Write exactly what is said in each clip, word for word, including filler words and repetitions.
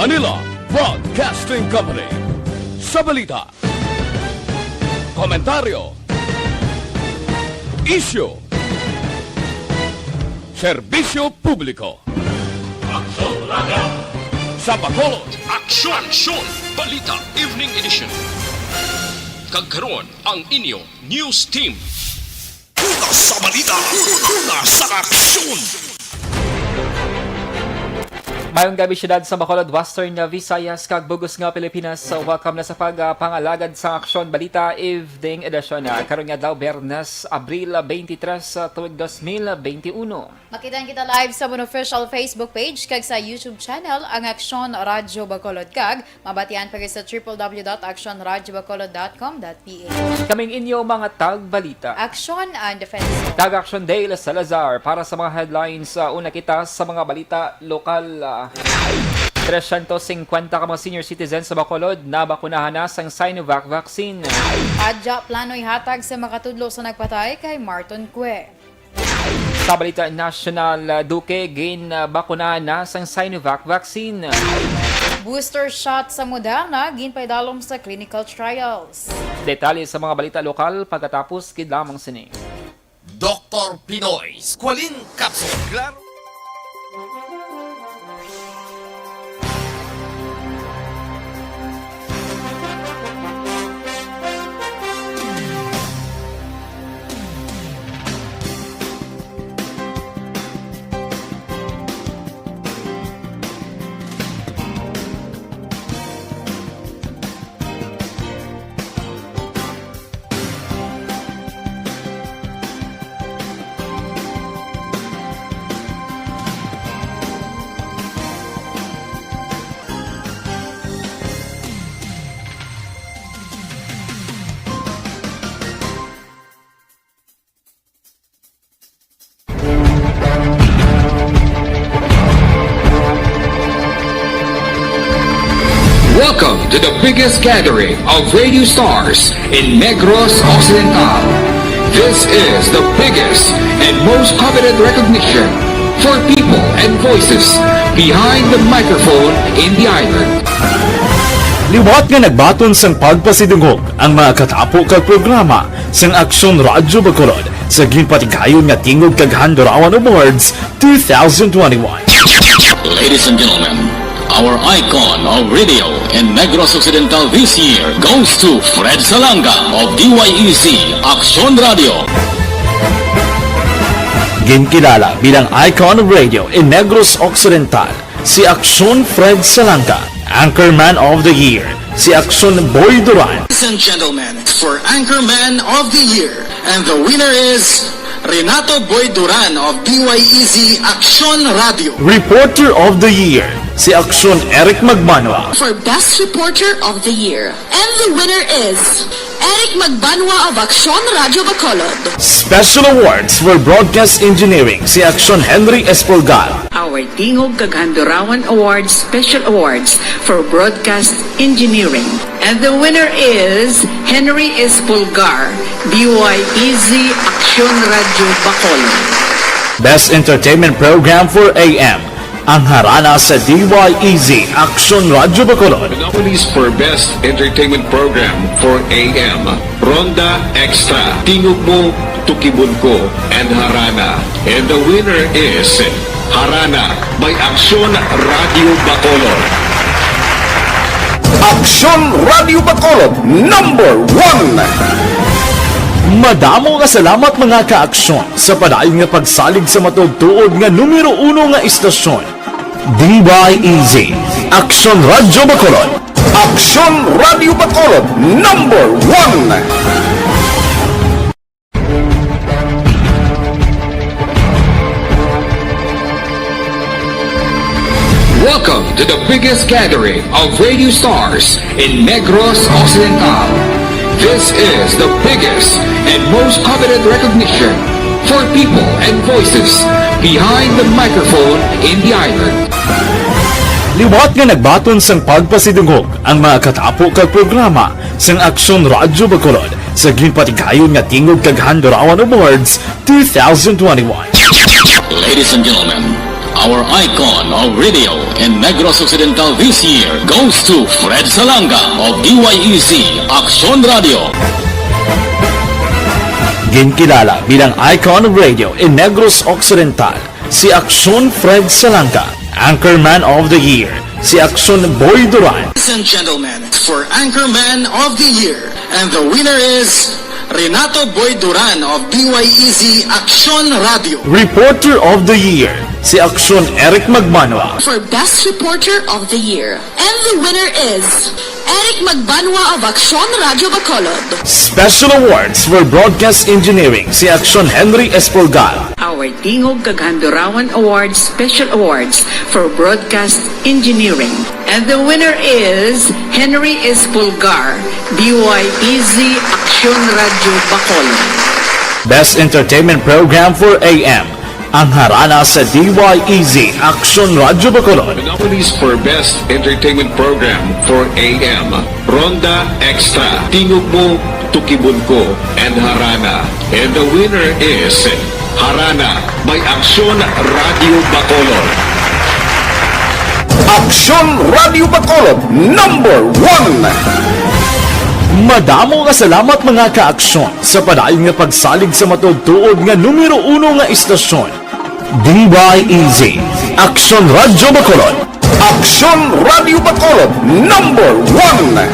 Manila Broadcasting Company. Sa balita, komentaryo, isyu, serbisyo publiko. Sa Bacolod, Aksyon! Aksyon! Balita Evening Edition. Kag karon, ang inyo news team. Una sa balita, una sa aksyon. Mayong gabi, siyudad sa Bacolod, Western Visayas, kag bug-os nga Pilipinas. Welcome na sa pag, ah, pangalagad sa Aksyon Balita Evening Edition, ah, karon nga adlaw, Biyernes, Abril twenty-three, ah, tuig dos mil twenty-one. Makitaan kita live sa amon official Facebook page kag sa YouTube channel, ang Aksyon Radyo Bacolod, kag mabatian pa gid sa triple w dot action radyo bacolod dot com dot p h. Kaming inyo mga tagbalita. Aksyon and Defense. Kag Aksyon Dale Salazar para sa mga headlines. Sa una kita sa mga balita lokal, ah, tresyentos singkwenta ka mga senior citizens sa Bacolod nabakunahan na sang Sinovac vaccine. Adya plano ihatag sa makatudlo sa nagpatay kay Marton Cue. Sa balita nasyonal, ah, Duque ginbakunahan na sang Sinovac vaccine. Booster shot sa Moderna ginpaidalom sa clinical trials. Detalye sa mga balita lokal pagkatapos gid lamang sini. Doktor Pinoy Squalene Capsule. Klaro. Welcome to the biggest gathering of radio stars in Negros Occidental. This is the biggest and most coveted recognition for people and voices behind the microphone in the island. Liwat nga nagbaton sang pagpasidungog ang mga katapo kag programa sang Aksyon Radyo Bacolod sa ginpatigayon nga Tingog kag Handurawan Awards two thousand twenty-one. Ladies and gentlemen, our icon of radio in Negros Occidental this year goes to Fred Salanga of D Y E Z Aksyon Radio. Ginkilala bilang icon of radio in Negros Occidental si Aksyon Fred Salanga, Anchorman of the Year si Aksyon Boy Duran. Ladies and gentlemen, for Anchorman of the Year, and the winner is Renato Boy Duran of D Y E Z Aksyon Radio. Reporter of the Year si Aksyon Eric Magbanwa. For Best Reporter of the Year, and the winner is Eric Magbanwa of Aksyon Radio Bacolod. Special Awards for Broadcast Engineering si Aksyon Henry Espolgar. Our Tingog kag Handurawan Awards Special Awards for Broadcast Engineering. And the winner is Henry Espolgar, D Y E Z Aksyon Radio Bacolod. Best Entertainment Program for A M, ang Harana sa D Y E Z Aksyon Radio Bacolod. The nominees for Best Entertainment Program for A M, Ronda Extra, Tingog Mo, Tukibon Ko, and Harana. And the winner is Harana by Aksyon Radio Bacolod. Aksyon Radio Bacolod, number one! Madamo nga salamat, mga ka-aksyon, sa padayon nga pagsalig sa matuod-tuod nga numero uno nga istasyon, D Y E Z, Aksyon Radyo Bacolod. Aksyon Radyo Bacolod, number one. Welcome to the biggest gathering of radio stars in Negros Occidental. This is the biggest and most coveted recognition for people and voices behind the microphone in the island. Liwat nga nagbaton sang pagpasidungog ang mga katapo kag programa sang Aksyon Radyo Bacolod sa ginpatigayon nga Tingog kag Handurawan Awards two thousand twenty-one. Ladies and gentlemen, Our icon of radio in Negros Occidental this year goes to Fred Salanga of D Y E Z Aksyon Radio. Ginkilala bilang icon of radio in Negros Occidental si Aksyon Fred Salanga, Anchorman of the Year si Aksyon Boy Duran. Ladies and gentlemen, for Anchorman of the Year, and the winner is Renato Boy Duran of D Y E Z Aksyon Radio. Reporter of the Year si Aksyon Eric Magmanwa. For Best Reporter of the Year, and the winner is Eric Magbanwa of Aksyon Radio Bacolod. Special Awards for Broadcast Engineering si Aksyon Henry Espolgar. Our Tingog kag Handurawan Awards Special Awards for Broadcast Engineering. And the winner is Henry Espolgar, D Y E Z Aksyon Radio Bacolod. Best Entertainment Program for A M, ang Harana sa D Y E Z Aksyon Radio Bacolod. The nominees for Best Entertainment Program for A M, Ronda Extra, Tingog Mo, Tukibon Ko, and Harana. And the winner is Harana by Aksyon Radio Bacolod. Aksyon Radio Bacolod, number one. Madamo nga salamat, mga ka-aksyon, sa padayon nga pagsalig sa matuod-tuod nga numero uno nga istasyon, D Y E Z, Aksyon Radio Bacolod. Aksyon Radio Bacolod, number one.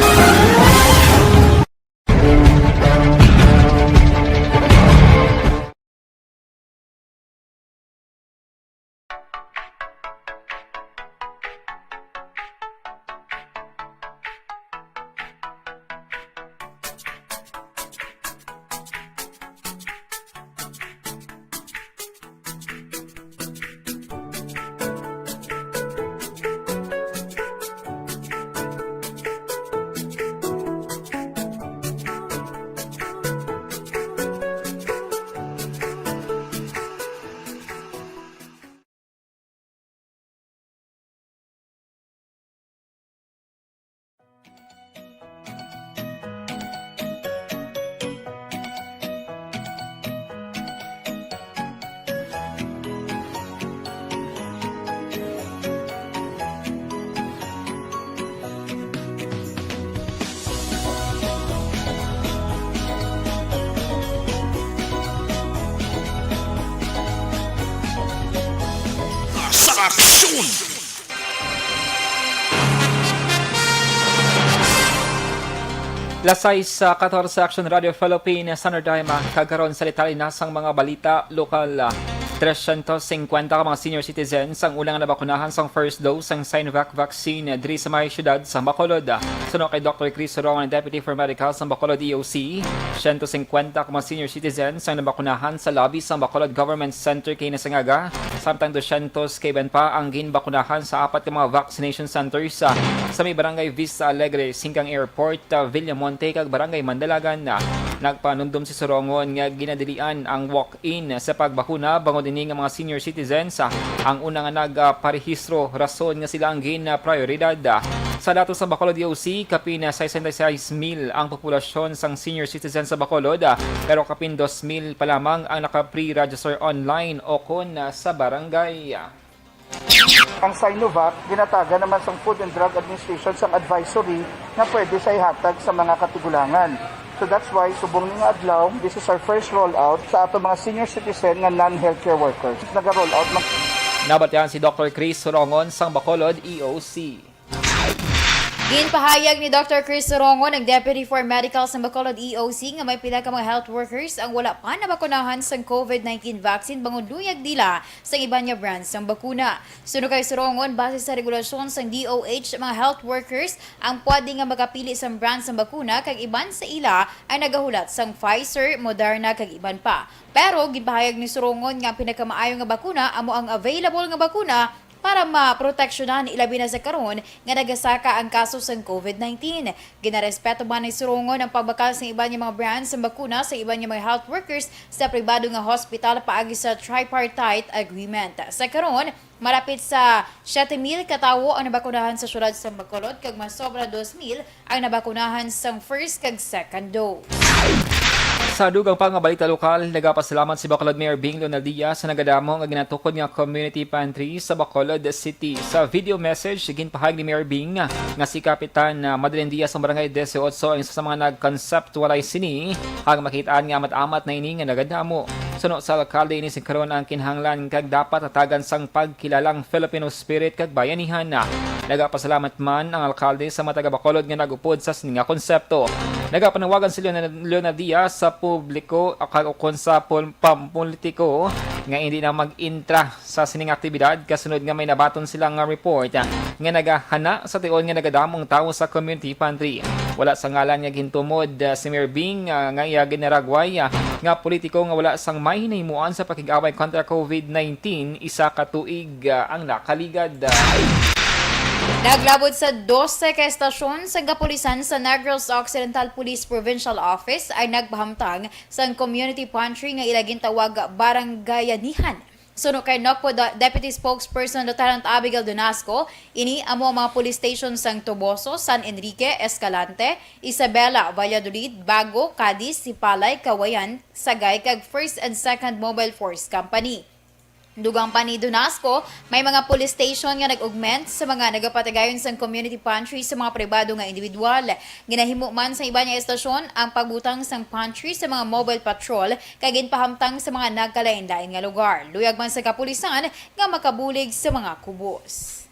Sa aksyon! Las sais katorse, Action Radio Philippines, Sandro Daima, kag karon sa detalye na sang mga balita lokal. Trescientos cincuenta ka mga senior citizens ang una nga nabakunahan sang first dose sang Sinovac vaccine diri sa may siyudad sa Bacolod. Suno kay Doctor Chris Sorongon, Deputy for Medical sang Bacolod E O C, siyento cincuenta ka mga senior citizens ang nabakunahan sa lobby sang Bacolod Government Center kaina sang aga, samtang dosyentos ka iban pa ang ginbakunahan sa apat ka mga vaccination centers, ah, sa may Barangay Vista Alegre, Singkang Airport, ah, Villamonte, kag Barangay Mandalagan. Ah, nagpanumdom si Sorongon nga ginadilian ang walk-in sa pagbakuna, bangod ini nga mga senior citizens, ah, ang una nga nagparehistro, rason nga sila ang gin-, ah, prioridad. Ah, sa datos sa Bacolod E O C, kapin, ah, sesenta y seis mil ang populasyon sang senior citizens sa Bacolod, ah, pero kapin dos mil pa lamang ang naka-pre-register online o kon, ah, sa barangay. Ang Sinovac, ginatagan naman sang Food and Drug Administration sang advisory nga pwede siya ihatag sa mga katigulangan. So that's why, subong ni nga adlaw, this is our first rollout sa ato mga senior citizen nga non-healthcare workers. Naga-rollout man. Nabatian si Doctor Chris Sorongon sang Bacolod E O C. Ginpahayag ni Doctor Chris Sorongon, ang Deputy for Medical sa Bacolod E O C, nga may pila ka mga health workers ang wala pa nabakunahan sang COVID nineteen vaccine bangod luyag nila sang iban nga brands sang bakuna. Suno kay Sorongon, base sa regulasyon sang D O H, mga health workers ang pwede nga magapili sang brand sang bakuna, kag iban sa ila ang nagahulat sang Pfizer, Moderna, kag iban pa. Pero ginpahayag ni Sorongon nga ang pinakamaayo nga bakuna amo ang available nga bakuna para maproteksyonan, ilabi na sa karon nga nagasaka ang kaso sang COVID nineteen. Ginarespeto man ni Sorongon ang pagbakal sa iban nga mga brands sang bakuna sa iban nga mga health workers sa pribado nga hospital paagi sa tripartite agreement. Sa karon, malapit sa siyete mil ka tawo ang nabakunahan sa siyudad sa Bacolod, kag mas sobra dos mil ang nabakunahan sang first kag second dose. Sa dugang pa nga balita lokal, nagapasalamat si Bacolod Mayor Bing Leonel Diaz sa nagadamo nga ginatukod nga community pantry sa Bacolod City. Sa video message, ginpahayag ni Mayor Bing nga si Kapitan, ah, Madeline Diaz ang Barangay Dieciocho ang isa sa mga nagkonseptualize sini, ang makitaan nga amat-amat na ini nga nagadamo. Suno sa alkalde, ini si karon ang kinahanglan kag dapat hatagan sang pagkilalang Filipino spirit kag bayanihan. Nagapasalamat man ang alkalde sa mga taga Bacolod nga nag-upod sa sini nga konsepto. Nagapanawagan si Leona-, Leona Diaz sa publiko kag ukon sa pol-, pampolitiko nga hindi na mag-intra sa sining aktibidad, kasunod nga may nabaton sila nga report nga nagahana sa tion nga nagadamo ang tawo sa community pantry. Wala sa ngalan nga gintumod, ah, si Mayor Bing, ah, nga iya ginaragway, ah, nga politiko nga wala sang may hinahimuan sa pakig-away kontra covid nineteen, isa ka tuig, ah, ang nakaligad. Naglabot sa dose ka estasyon sa kapulisan sa Negros Occidental Police Provincial Office ang nagpahamtang sang community pantry nga ila gintawag Barangayanihan. Suno kay Nocpo De-, Deputy Spokesperson Lieutenant Abigail Donasco, ini amo ang mga police station sang Toboso, San Enrique, Escalante, Isabela, Valladolid, Bago, Cadiz, Sipalay, Cauayan, Sagay, kag First and Second Mobile Force Company. Dugang pa ni Donasco, may mga police station nga nag-augment sa mga nagapatigayon sang community pantry sa mga pribado nga individual. Ginahimo man sa iban nga estasyon ang pagbutang sang pantry sa mga mobile patrol kag ginpahamtang sa mga nagkalain-lain nga lugar. Luyag man sa kapulisan nga makabulig sa mga kubos.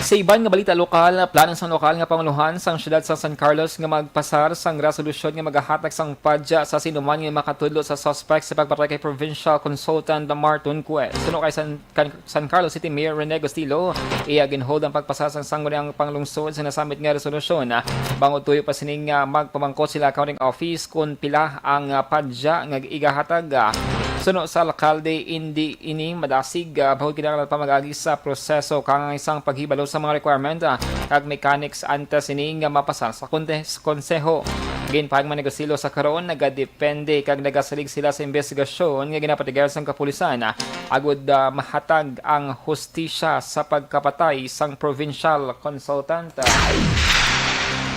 Sa iban nga balita lokal, plano sang lokal nga pangulohan sang siyudad sa San Carlos nga magpasar sang resolusyon nga magahatag sang padya sa sinuman nga makatudlo sa suspect sa pagpatay kay Provincial Consultant Marton Quez. Suno kay San, kan-, San Carlos City Mayor Rene Gustilo, iya ginhold ang pagpasar sang sangguniang panglungsod sa nasamit nga resolusyon. Bangod tuyo pa sini nga magpamangkot sila County Office kon pila ang, ah, padya nga igahatag. Suno sa alkalde, indi ini madasig, ah, bangod kinahanglan pa mag-agi sa proseso kang isang paghibalo sa mga requirement, ah, kag mechanics antes ini nga mapasar sa konte-, konseho. Ginpahayag man ni Gustilo sa karon, nagadepende kag nagasalig sila sa investigasyon nga ginapatigayon sang kapulisan, ah, agud, ah, mahatag ang hustisya sa pagkapatay sang provincial consultant.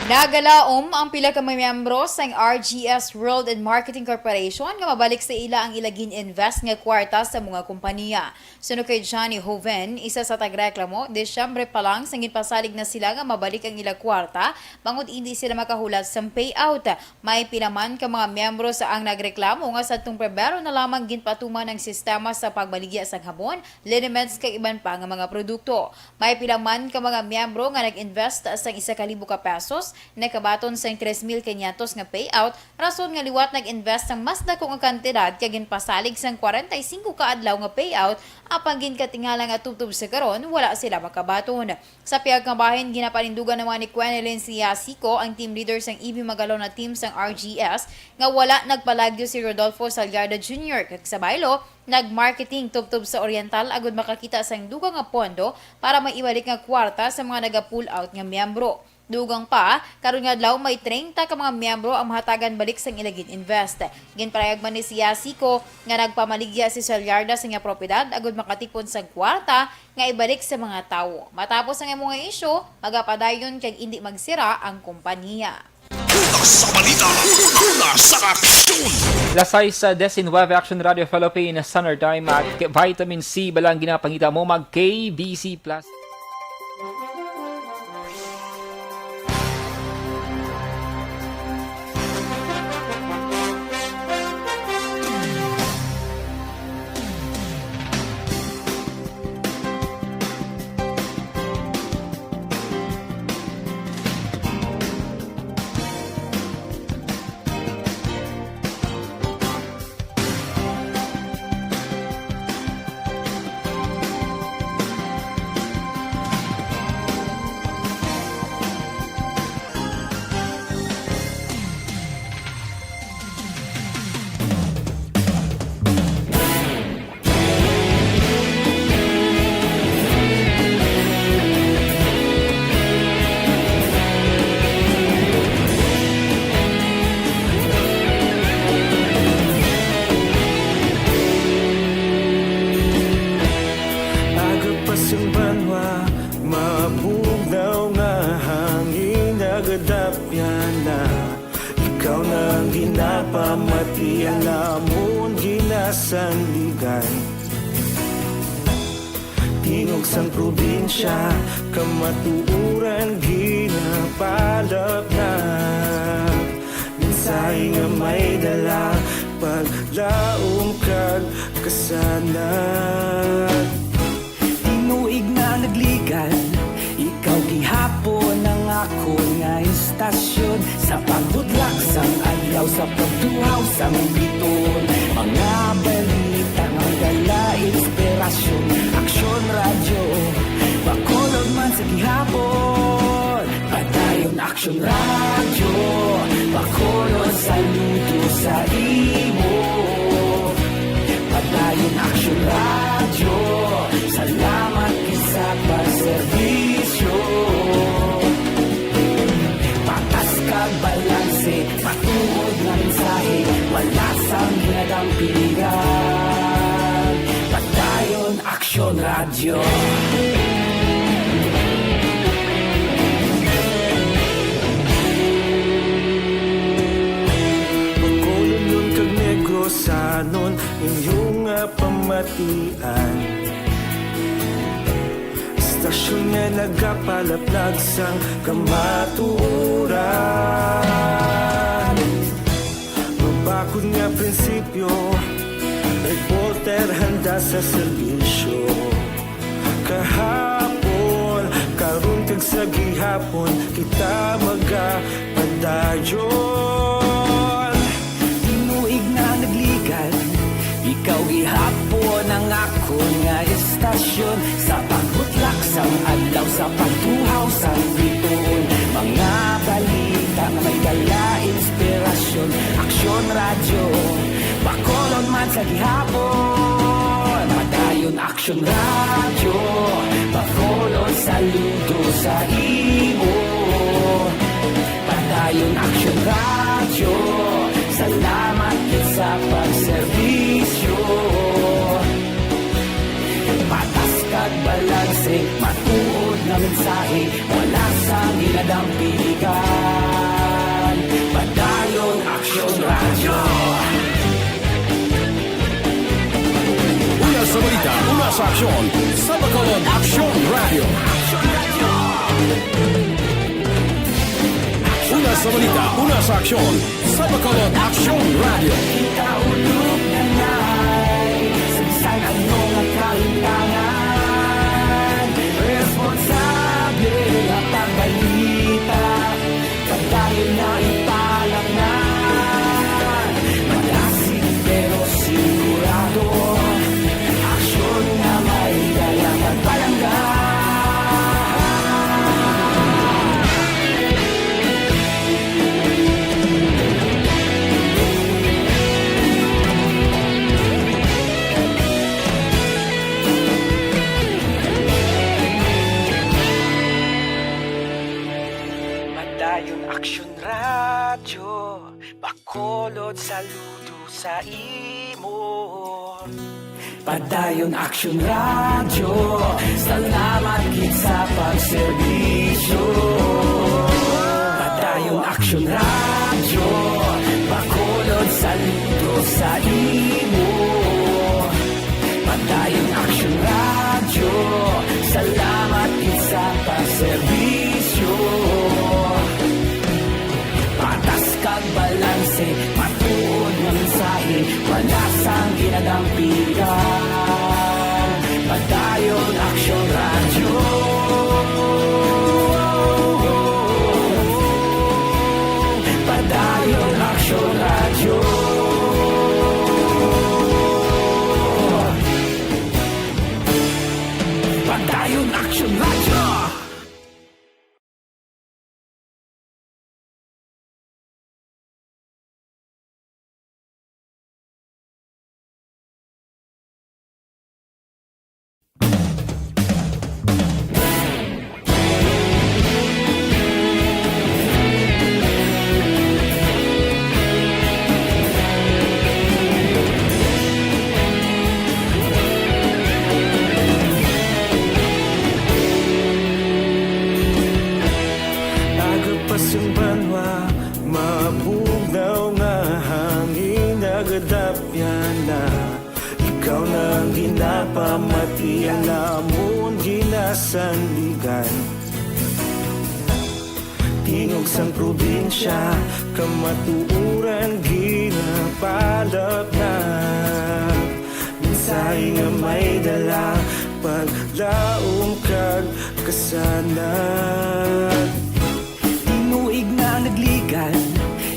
Nagalaom ang pila ka miyembro sang R G S World and Marketing Corporation nga mabalik sa ila ang ila gin-invest nga kwarta sa mga kompanya. Suno kay Johnny Hoven, isa sa tagreklamo, Disyembre pa lang sang ginpasalig na sila nga mabalik ang ila kwarta, bangod indi sila makahulat sang payout. May pila man ka mga miyembro sa ang nagreklamo nga sadtong Pebrero na lamang ginpatuman ang sistema sa pagbaligya sang habon, liniments kag iban pa nga mga produkto. May pila man ka mga miyembro nga nag-invest sang isa ka libo ka pesos, nakabaton sang tres mil quinientos nga payout, rason nga liwat nag-invest sang mas dako nga kantidad kag ginpasalig sang kwarenta y singko ka adlaw nga payout, apang ginkatingala nga tubtob sa karon wala sila makabaton. Sa pihak nga bahin, ginapanindugan naman ni Quenelyn Siasico, ang team leader sang E B Magalona team sang R G S, nga wala nagpalagyo si Rodolfo Salgarda Junior, kag sa baylo, nag-marketing tubtob sa Oriental agud makakita sang dugang nga pondo para may ibalik nga kwarta sa mga naga-pull out nga miyembro. Dugang pa, karon nga adlaw may treinta ka mga miyembro ang mahatagan balik sang ila gin-invest. Ginpahayag man ni Siasico nga nagpamaligya si Salgarda sa iya propiedad agud makatipon sang kwarta nga ibalik sa mga tawo. Matapos ang imo nga isyu, magapadayon kag indi magsira ang kompanya. Una sa balita, una sa aksyon. Las sais diecinueve, Action Radio Philippines Standard Time, at Vitamin C. Balang ginapangita mo, mag K B C Plus. Ginapamatian namon ginasandigan, tingog sang probinsya, kamatuoran ginapalapnag. Mensahe nga may dala, paglaom kag kasanag. Tinuig na nagligan, ikaw gihapon ang akon nga istasyon. Sa pagbudlak sang adlaw, sa pagtuhaw sang biton, mga balita nga dala inspirasyon. Aksyon Radyo, Bacolod man sa gihapon. Padayon Aksyon Radyo, Bacolod, saludo sa imo. Padayon Aksyon Radyo, salamat gid sa pagserbisyo. Patas kag balanse, matuod nga mensahe, wala sang ginadampigan. Padayon Aksyon Radyo. Bacolodnon kag Negrosanon, inyo nga pamatian. Istasyon nga nagapalaplag sang kamatuoran. Mabakod nga prinsipyo, reporter handa sa serbisyo. Kahapon, karon kag sa gihapon, kita magapadayon. Tinuig na nagligan, ikaw gihapon ang akon nga istasyon. Sa pagbutlak sang adlaw, sa pagtuhaw sang bituon, mga balita nga may dala inspirasyon. Aksyon Radyo, Bacolod man sa gihapon. Padayon Aksyon Radyo, Bacolod, saludo sa imo. Padayon Aksyon Radyo, salamat gid sa pagserbisyo. Patas kag balanse, matuod nga mensahe, wala sang ginadampigan. Padayon Aksyon Radyo. Una sa balita, una sa aksyon, sa Bacolod Aksyon Radyo. Una sa balita, una sa aksyon, sa Bacolod Aksyon Radyo. Kita ulog na nay, sa bisan ano nga kahimtangan, responsable nga pagbalita, padayon na ipalapnan. Madasig pero sigurado, aksyon nga may dala kag palangga. Padayon Aksyon Radyo, Bacolod, saludo sa imo. Padayon Aksyon Radyo, salamat gid sa pagserbisyo. Padayon Aksyon Radyo, Bacolod, saludo sa imo. Padayon Aksyon Radyo, salamat gid sa pagserbisyo. Patas kag balanse, matuod nga mensahe, wala sang ginadampigan. Padayon Aksyon Radyo. Padayon Aksyon Sandigan. Tingog sang probinsya, kamatuoran ginapalapnag. Mensahe nga may dala, paglaom kag kasanag. Tinuig na ang nagligan,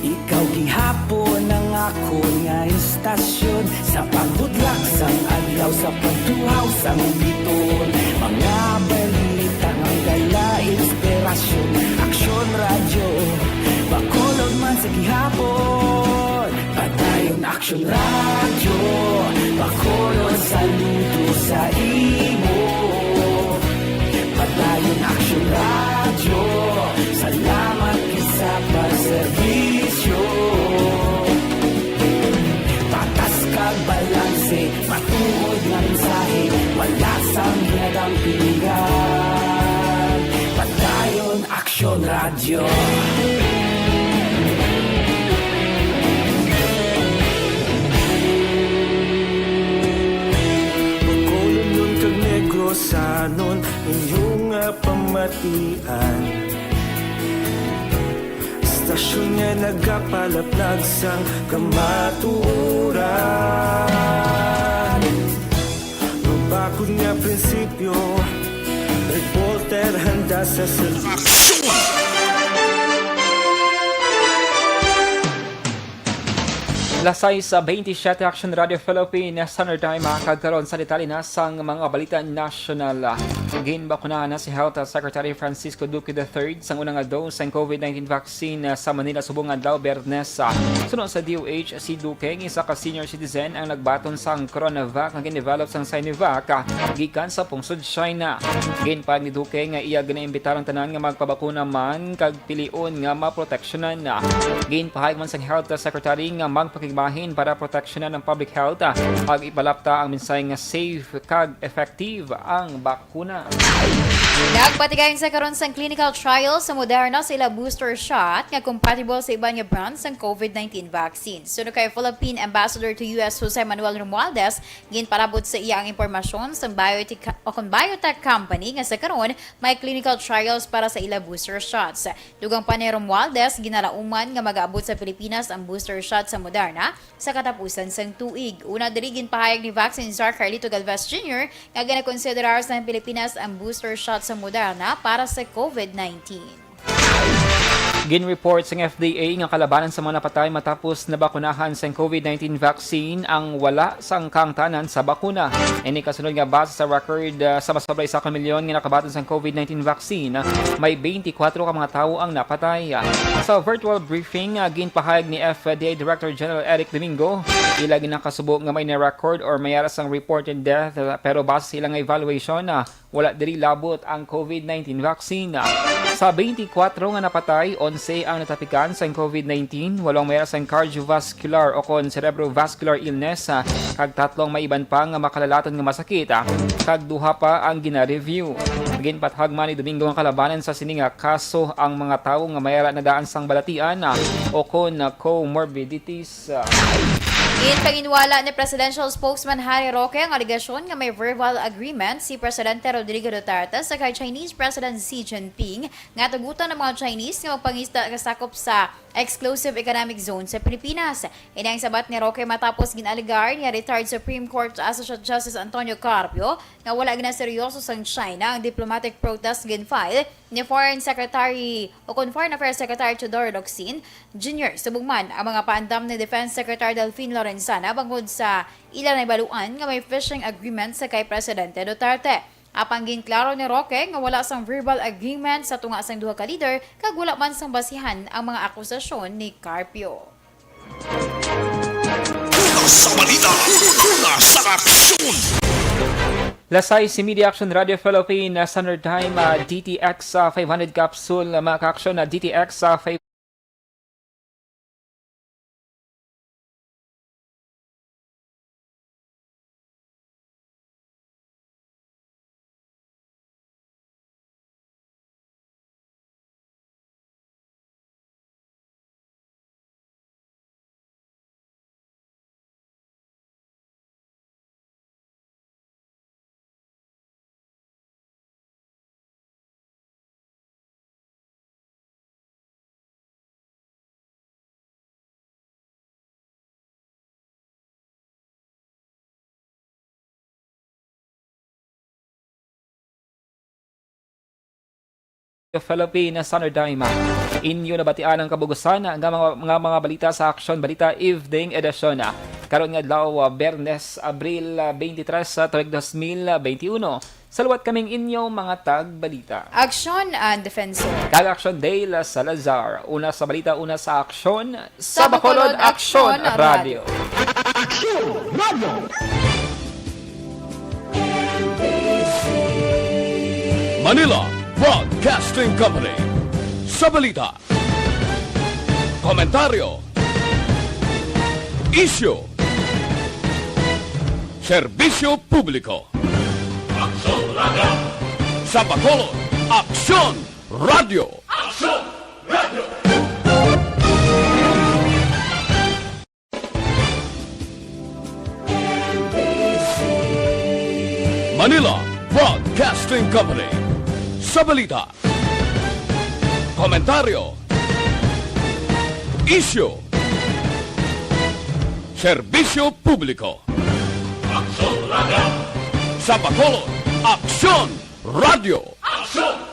ikaw gihapon ang akon nga istasyon. Sa pagbudlak sang adlaw, sa pagtuhaw sang biton, mga balita nga dala inspirasyon. Aksyon Radyo, Bacolod man sa gihapon. Padayon Aksyon Radyo, Bacolod, saludo sa imo. Padayon Aksyon Radyo, salamat gid sa pagserbisyo. Patas kag balanse, matuod nga mensahe, wala sang ginadampingan. Padayon Aksyon Radyo. Bacolodnon kag Negrosanon, inyo nga pamatian. Istasyon nga nagapalaplag sang kamatuoran. Mabakod nga prinsipyo, reporter handa sa serbisyo. Alas sais bentisiete, Action Radio Philippines, Standard Time, kag karon sa detalye na sang mga balita nasyonal. Ginbakunahan na si Health Secretary Francisco Duque the third sang una nga dose sang COVID nineteen vaccine sa Manila subong adlaw, Biyernes. Suno sa D O H, si Duque, isa ka senior citizen, ang nagbaton sang CoronaVac nga gin-develop sang Sinovac gikan sa pungsod China. Ginpahayag ni Duque nga iya ginaimbitar ang tanan nga magpabakuna man kag pilion nga maproteksyonan. Ginpahayag man sang Health Secretary nga magpakigbahin para proteksyonan ang public health, kag ipalapta ang mensahe nga safe kag effective ang bakuna. Nagpatigayon sa karon sang clinical trial sa Moderna sa ila booster shot nga compatible sa iban nga brand sang COVID nineteen vaccine. Suno kay Philippine Ambassador to U S Jose Manuel Romualdez, ginpalabot sa iya ang impormasyon sang biotech, o kon biotech company nga sa karon may clinical trials para sa ila booster shots. Dugang pa ni Romualdez, ginalauman nga mag-aabot sa Pilipinas ang booster shot sa Moderna sa katapusan sang tuig. Una diri, ginpahayag ni Vaccine Czar Carlito Galvez Junior nga ginakonsiderar sa Pilipinas ang booster shot sa Moderna para sa COVID nineteen. Gin-report sang F D A nga kalabanan sa mga napatay matapos nabakunahan sang COVID nineteen vaccine ang wala sang kahangtanan sa bakuna. Ini kasunod nga base sa record, ah, sa mas sobra isa ka milyon nga nakabaton sang COVID nineteen vaccine, may twenty-four ka mga tawo ang napatay. Sa virtual briefing, ah, ginpahayag ni F D A Director General Eric Domingo, ila ginakasubo nga may na-record or may ara sang reported death, ah, pero base sa ila nga evaluation, ah, wala diri labot ang COVID nineteen vaccine. Sa twenty-four nga napatay, onse ang natapikan sang COVID nineteen, walo ang may sang cardiovascular o kon cerebrovascular illness, ah, kag tatlo ang may iban pa nga makalalaton nga masakit, ah, kag duha pa ang gina-review. Ginpatahag man ni Domingo nga kalabanan sa sini nga kaso ang mga tawo nga may ara na daan sang balatian, ah, o kon, ah, comorbidities. Ginpaginwala ni Presidential Spokesman Harry Roque ang alegasyon nga may verbal agreement si Presidente Rodrigo Duterte sa kay Chinese President Xi Jinping nga tugutan ang mga Chinese nga magpangista nga sakop sa exclusive economic zone sa Pilipinas. Ini ang sabat ni Roque matapos gin-alegar ni retired Supreme Court Associate Justice Antonio Carpio nga wala ginaseryoso sang China ang diplomatic protest gin-file ni Foreign Secretary o kon Foreign Affairs Secretary Teodoro Locsin Junior. Subong man ang mga paandam ni Defense Secretary Delfin Lorenzana bangod sa ila nahibaluan nga may fishing agreement sa kay Presidente Duterte. Apang ginklaro ni Roque nga wala sang verbal agreement sa tunga sang duha ka leader kag wala man sang basihan ang mga akusasyon ni Carpio. Una sa balita, una sa aksyon. Lasay si Media Action Radio Philippines, Standard Time, ah, D T X, ah, five hundred capsule, ah, mga ka-aksyon, ah, D T X, ah, five Philippine Standard Time. Inyo nabatian ang kabugusan nga mga, nga mga balita sa Aksyon Balita Evening Edition. Karon nga adlaw, ah, Biyernes, Abril, ah, twenty-three, ah, tuig dos mil veintiuno. Sa liwat kaming inyo mga tagbalita. Aksyon and Defensor. Kag Aksyon Dale Salazar. Una sa balita, una sa aksyon, sa Bacolod Aksyon Radio. Aksyon Radio. Manila Broadcasting Company. Sa balita, komentaryo, isyu, serbisyo publiko. Aksyon Radio. Sa Bacolod, Aksyon Radio. Aksyon Radio. Manila Broadcasting Company. Sa balita, komentaryo, isyu, serbisyo publiko. Aksyon Radio. Sa Bacolod, Aksyon Radio. Aksyon